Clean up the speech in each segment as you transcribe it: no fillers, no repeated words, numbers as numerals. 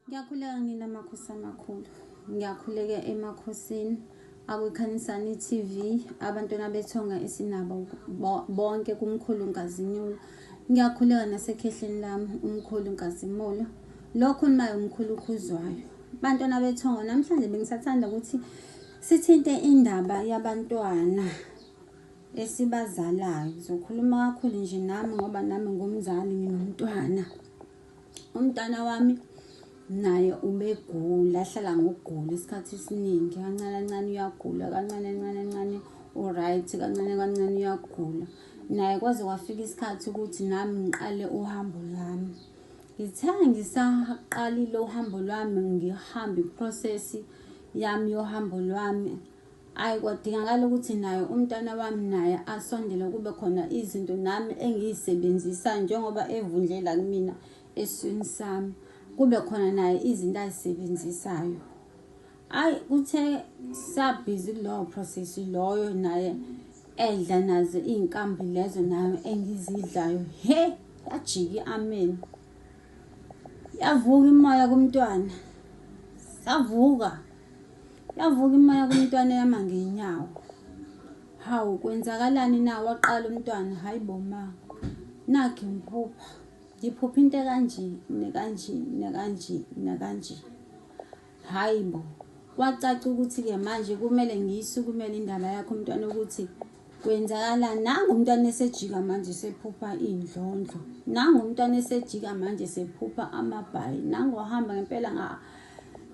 Ngiyakhuleka nina makhosi amakhulu. Ngiyakhuleka emakhosini akwiKhanyisani TV, abantwana bethonga esinabo bonke kumkhulu Nkazimulo. Ngiyakhuleka nasekhehleni lami umkhulu Nkazimulo. Lo khulumayo umkhulu Khuzwayo. Bantwana bethonga namhlanje bengisathanda ukuthi sithinte indaba yabantwana esibazalayo. Ngizokhuluma kakhulu nje nami ngoba nami ngumzali nginomntwana. Umntana wami naye ubegula, ahlala ngokugula isikhathi esiningi. Kancane kancane uyagula, kancane kancane kancane u-right, kancane kancane uyagula. Naye kwaze kwafika isikhathi ukuthi nami ngiqale uhambo lwami. Ngithe ngisaqalile uhambo lwami, ngihambe i-process yami yohambo lwami. Ayi kwadingakala ukuthi naye umntwana wami naye asondele kube khona izinto nami engiyisebenzisayo njengoba evundlela kumina eswini sami kube khona naye izinto azisebenzisayo. Ayi kuthe sabhizi kulowo process loyo naye edla nazo iy'nkambi lezo nayo engizidlayo he yajika i-ameni yavuka imoya kumntwana savuka Yavuka imoya kumntwana yama ngenyawo. Hawu kwenzakalani na waqala umntwana hayi bo ma. Nakhi ngiphupha. Ngiphupha into ekanje nekanje nekanje nekanje. Hayi bo. Kwacaca ukuthi-ke manje kumele ngiyisukumele indaba yakho umntwana ukuthi Kwenzakalani? Nangu umntwana esejika manje sephupha iy'ndlondlo. Nangu umntwana esejika manje sephupha amabhayi. Nangu wahamba ngempela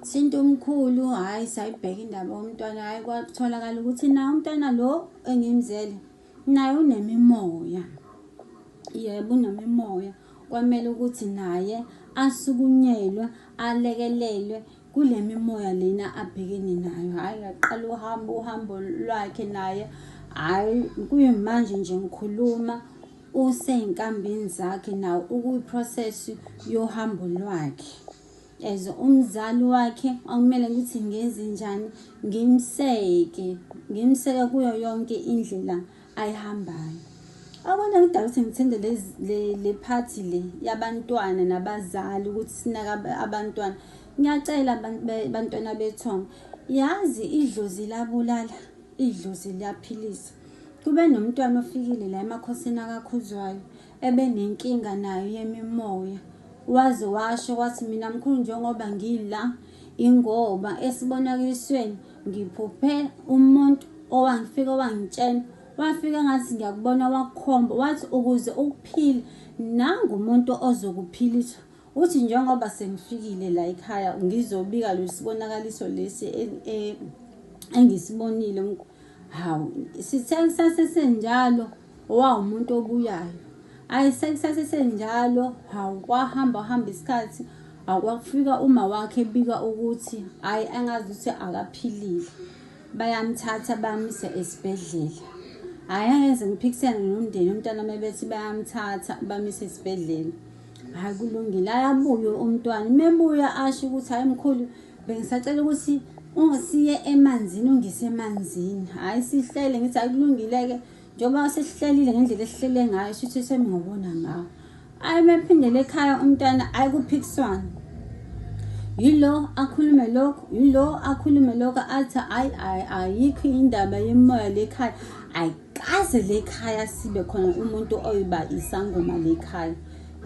ngathinta umkhulu, hhayi sayibheka indaba yomntwana, hhayi kwatholakala ukuthi naye umntwana lo engimzele naye unemimoya. Yebo, unemimoya. Kwamele ukuthi naye asukunyelwe, alekelelwe kule mimoya lena abhekene nayo. Hhayi ngaqala uhambo uhambo lwakhe naye, hhayi kuyimanje nje ngikhuluma usey'nkambini zakhe nawo ukuyi-process yohambo lwakhe. As umzali wakhe akumele ukuthi ngenze njani, ngimseke, ngimseke kuyo yonke indlela ayihambayo. Akona kudala ukuthi ngithende le phathi le yabantwana nabazali ukuthi sinake abantwana. Ngiyacela bantwana bethongo, yazi idlozi labulala, idlozi liyaphilisa. Kube nomntwana ofikile la emakhosini akaKhuzwayo ebenenkinga nayo yemimoya. Waze washo wathi mina mkhulu njengoba ngila ingoba esibonakalisweni Ngiphuphe umuntu owangifika wangitshela wafika ngathi ngiyakubona wakukhomba wathi ukuze ukuphile nangu umuntu ozokuphilisa uthi njengoba sengifikile la ekhaya ngizobika lesibonakaliso lesi e, e, engisibonile hawu sithe kusasesenjalo owawumuntu obuyayo ayi sekusasesenjalo hawu kwahamba hamba isikhathi akwafika uma wakhe ebika ukuthi hhayi angazi ukuthi akaphilile bayamthatha bamise esibhedlela hhayi angeze ngiphikisane nomndeni umntwana uma bethi bayamthatha bamise esibhedlela hhayi kulungile ayabuye umntwana uma ebuya asho ukuthi hhayi mkhulu bengisacela ukuthi ungisiye emanzini ungise emanzini hhayi sihlele ngithi hhayi kulungile-ke njengoba sesihlelile ngendlela esihlele ngayo shuthi sengiyobona ngawo ayi mephindele ekhaya umntwana ayi kuphikiswana yilo akhulume lokhu yilo akhulume lokhu athi ayi ayikho indaba yemoya lekhaya ayikaze lekhaya sibe khona umuntu oyiba isangoma lekhaya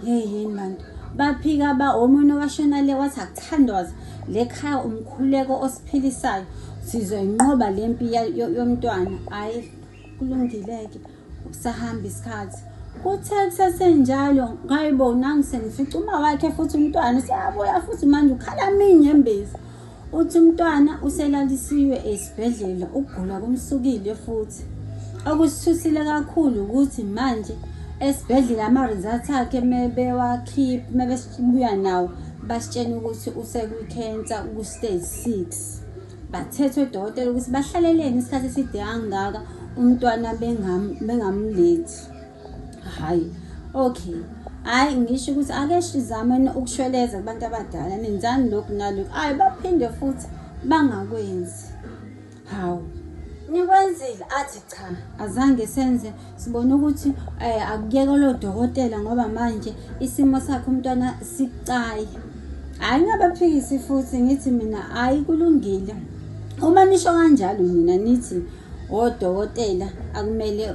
hey yini bantu baphika ba omunye washona le wathi akuthandwaza lekhaya umkhuleko osiphilisayo sizoyinqoba lempi yomntwana ayi Kulungile-ke, kusahamba isikhathi. Kuthe kusesenjalo ngayibo nangu sengifica uma wakhe futhi umntwana useyabuya futhi manje ukhala minyembezi. Uthi umntwana uselalisiwe esibhedlela ukugula kumsukile futhi. Okusithusile kakhulu ukuthi manje esibhedlela ama-results akhe mebewakhipha mebebuya nawo basitshena ukuthi usekwi-cancer ku-stage 6. Bathethe odokotela ukuthi bahlaleleni isikhathi eside kangaka umntwana bengamlethi. Hhayi, okay. Hhayi ngisho ukuthi ake sizame ukushweleza kubantu abadala nenzani lokhu nalokhu. Hhayi baphinde futhi bangakwenzi. Hawu, nikwenzile athi cha azange senze sibone ukuthi um akuyeke lo dokotela ngoba manje isimo sakhe umntwana sicayi. Hhayi ngabaphikisi futhi ngithi mina hhayi kulungile. Uma nisho kanjalo nina nithi odokotela akumele.